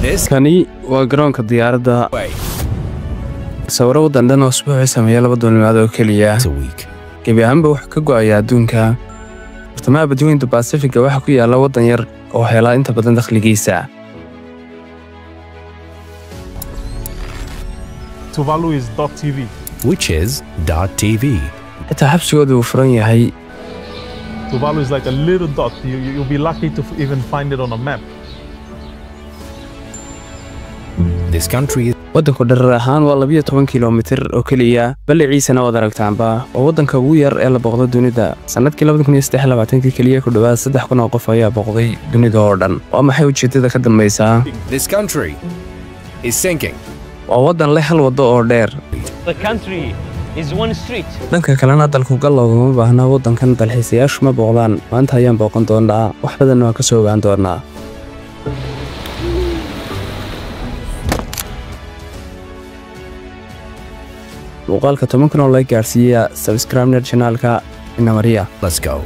This Kani waa garoonka diyaaradda. way Sawiro waddan dhan oo usbuucii sameeya 2 duulimaad oo keliya. a week. Gebi ahaanba wuxuu ka go'ayaa adduunka. Bartamaha badweynta Baasifiga waxaa ku yaalla waddan yar oo helaa inta badan dakhligiisa. Tuvalu is .tv. Which is .tv. Xitaa xabsigooda uu furan yahay. Tuvalu is like a little dot. You'll be lucky to even find it on a map. This country Waddanku dherer ahaan waa 12 kilomitir oo keliya, balliciisana waad aragtaanba. Waa waddanka ugu yar ee la booqdo dunida. Sannadkii 2023 keliya ku dhowaad 3000 oo qof ayaa booqday dunida oo dhan. Waa maxay ujeeddada ka dambaysa? This country is sinking. Waa waddan leh hal waddo oo dheer. The country is one street. Dhanka kalena dalku-gal loogama baahna waddankan, dalxiisayaashu ma booqdaan. Maanta ayaan booqan doonaa, wax badanna waan ka soo ogaan doonaa. Muuqaalka 10,000 oo laga gaarsiiya, subscribe channelka inamariya. Let's go.